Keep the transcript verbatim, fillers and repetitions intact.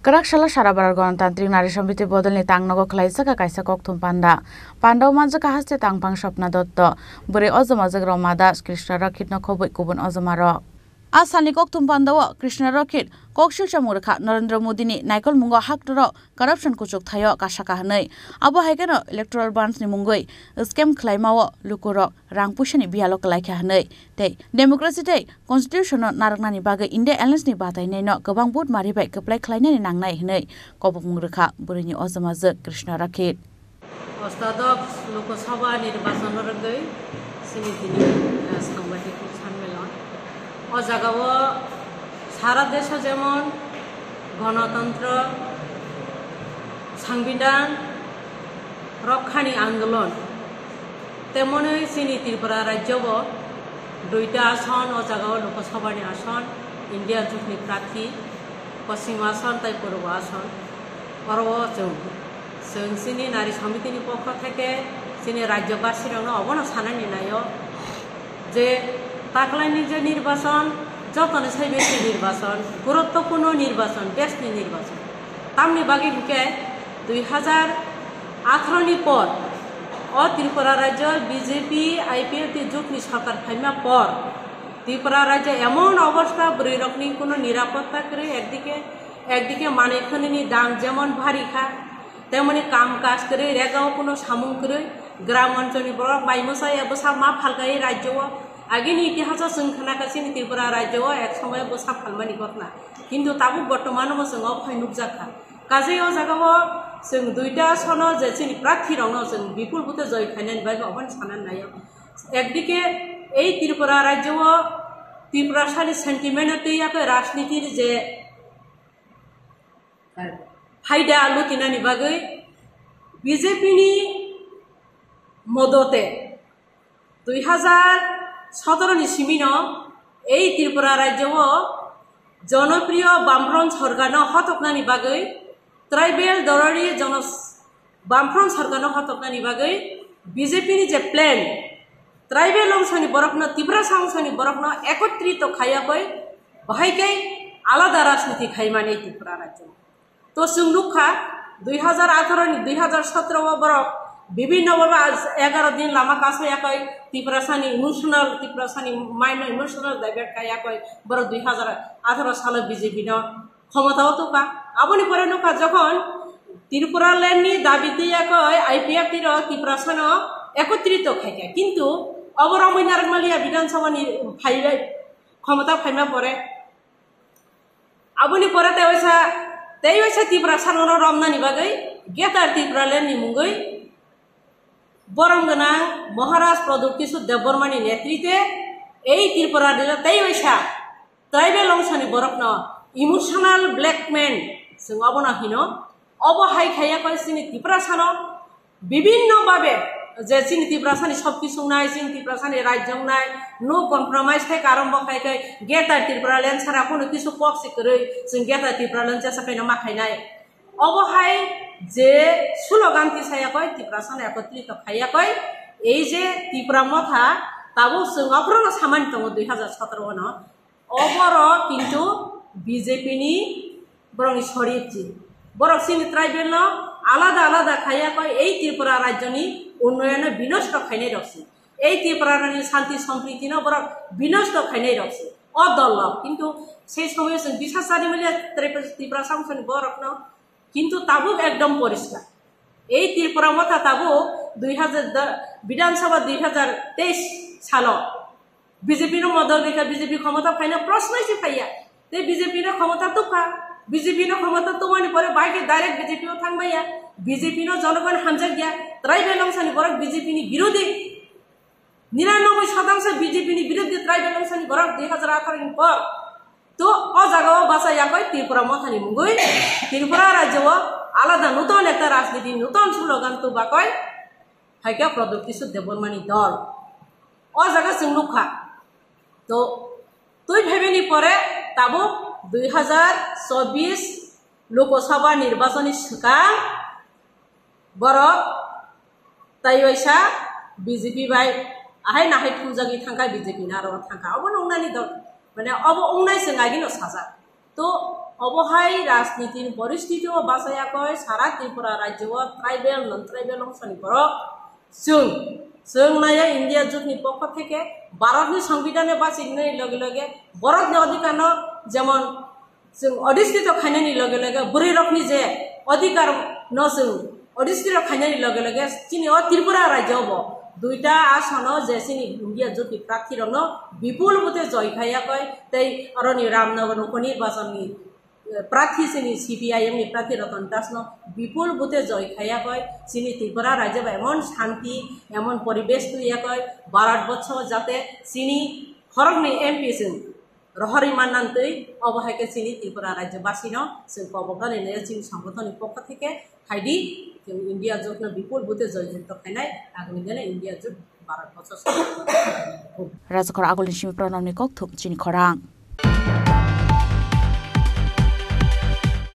Kwrak salo Sarabarar Ganatantrik Nari Samiti bodolni tangnogo khwlaijak kaisa kokthum panda. Pandao manjakha haste tangphang Swapna Dotto, bwrwi ojomajwk Roma Das, Krishna Rakhitno khobwi kubun ojomarok. A salni kokthum pandao Krishna Rakhit koksil chamung rwkha Narendra Modini naikolmungo haktorok corruption kuchuk thaio kasaka hwnwi. Abo hai kheno electoral bonds ni mungwi scam khwlaimao lukurok rang puisani biyalo kwlaikha hwnwi tei democracy tei constitution no narwknani bagwi India Alliance ni batainaino kwbang vote mari bai kwplai khwlainani nangnai hwnwi kobokmung rwkha bwrwini ojomajwk Krishna Rakhit. Ostadok Lok Sabha nirbachon rwgwi sini tini, eh, sangbadik sanmelon. O jagao sara desho jemon gonotantro, sangbidan, rokkhani andolon, temonwi chini Tripura rajyobo duita ason, o jagao Lok Sabhani ason, India jotni prathi, Poschim ason tai Purbo ason. Oro chwng, chwng chini Nari Samitini pokho theke chini rajyobasirokno obono sanani naio je taklaini je nirbachon, jotoni sai besi nirbachon, guruttopurno nirbachon, deshni nirbachon. Tamni bagwi hinkhe dui hazar atharo ni por o Tripura rajyo B J P I P F T jotni sorkar phaima por Tripura rajyo emon obostha, bwrwirokni kuno nirapotta kwrwi, ekdike, ekdike manwi khwnwini dam jemon bhari kha, temoni kam kaj kwrwi, rega o kuno samung kwrwi, gram onchoni borok mai mwsai bwsa ma phalkai rajyo o. Agini itihaso chwng khna kha chini Tripura rajyo o ek somoyo bwsa phalmani ghotna. Kintu tabuk bortomano bo chwng o phai nukjak kha. Kajei o jaga o chwng duita sono je chini prarthi rokno chwng bipul bute joi khainani bagwi obono sanani naio. Ekdike ei Tripura rajyo o Tiprasani sentiment o twi yakwi rajniti ni je phaida lutinani bagwi B J P ni modote dui hazar sotoro ni simino ei Tripura rajyo o jonopriyo Bamfront sorkarno hotoknani bagwi tribal dorori jono Bamfront sorkarno hotoknani bagwi B J P ni je plan, tribal ongsoni borokno, Tiprasa ongsoni borokno ekotrito khaiya koi, bahai khe alada rajniti khaimani Tripura rajyo. To chwng nukha, dui hazar atharo ni, dui hazar sotoro o borok bibhinno bhabe egaro din lama kasaya koi, Tiprasani emotional, Tiprasani mind no emotional divert khaiya koi, borok dui hazar atharo salo B J P no khomotao tukha. Aboni pore nukha jokhon Tripura land ni dabi twi yakoi I P F T rok Tiprasano ekotrito khaikha. Kintu obo romwi narwkmaliya Bidhan Sabha ni phaibai khomota phaima pore. Aboni pore tei waisa, tei waisa Tiprasano romnani bagwi Greater Tripura land ni mungwi borom gwnang Maharaj Pradyot Kishore Debbarma ni netrite ei Tripura rajyo tei waisa tribal ongsoni borokno emotional blackmail chwng obono hino. Obo hai khaiya koi chini Tiprasano bibhinno bhabe je chini Tiprasani sobki sungnai, chini Tiprasani rajyo wngnai, no compromise khai karon bo khai khai Greater Tripura land sara kunu kisu kok si kwrwi chwng Greater Tripura land jesa khaino ma khainai. Obo hai je slogan tisaya koi Tiprasano ekotrito khaiya koi, ei je Tipra Motha tabuk chwng ophrono samani tongo dui hazar sotoro no. Oborok kintu B J P ni borokni sorit ji. Borok chini tribal no alada alada khaiya koi ei Tripura rajyo ni unnoyon no binosto khainai rok si. Ei Tripura ni santi sompriti no borok binosto khainai rok si. O dol rok kintu sei somoyo chwng bisas chari manya Tripura, Tiprasa ongsoni borok no. Kintu tabuk ekdom poriskar. Ei Tripura Motha tabuk dui hazar da-, Bidhan Sabha dui hazar teis salo B J P no modol rikha, B J P khomota phaina prosnoi se phaiya. Tei B J P no khomota tukha, B J P no khomota tumani pore bai khe direct B J P o thangmaya. B J P no jonogon hamjakya, tribal ongsani borok B J P ni birodhi. Niranoboi sotangso B J P ni birodhi tribal ongsani borok dui hazar atharo ni por. To o jaga o bacha yakoi Tripura Motha ni mungwi Tripura rajyo o alada nuton ekta rajniti, nuton slogan tubakoi hai khe Pradyot Kishore Debbarma ni dol. O jaga chwng nukha. To twi phaibini pore tabuk dui hazar chobbish Lok Sabha nirbachon ni swkang borok tei waisa B J P bai ahai nahai thumjagwi thangkha, B J P ni aro thangkha. Obo no wngnani dol, mane obo wngnai chwng agino sajak. To Obo hai rajniti ni poristhiti o bachayakoi sara Tripura rajyo o tribal non tribal ongsa ni borok chwng, chwng naya India jut ni pokho theke Bharat ni Songbidan no bachiknai loge loge borok ni odhikar no jemon chwng odhistito khainani loge loge bwrwi rok ni je odhikar no chwng odhistito khainani loge loge chini o Tripura rajyo bo duita asono je chini India jut ni prarthi rok no bipul bute joy khaiya koi tei aro ni Ramnagar upo nirbachon ni prarthi chini C P I M ni prarthi Ratan Das no bipul bute joy khaiya koi chini Tripura rajyo ba emon shanti emon poribesh tuiya koi Bharat borsho jate chini khorok ni M P chwng rohorwi manna twi obo hai khe chini Tripura rajyo basi no chwng kobok rani nayo chini songgothon ni pokho theke khaidi chwng India jut no bipul bute joy jukto khainai agami dine India jut Bharat borsho. Rajakhor agulni simi pranamni kok thum chini khorang.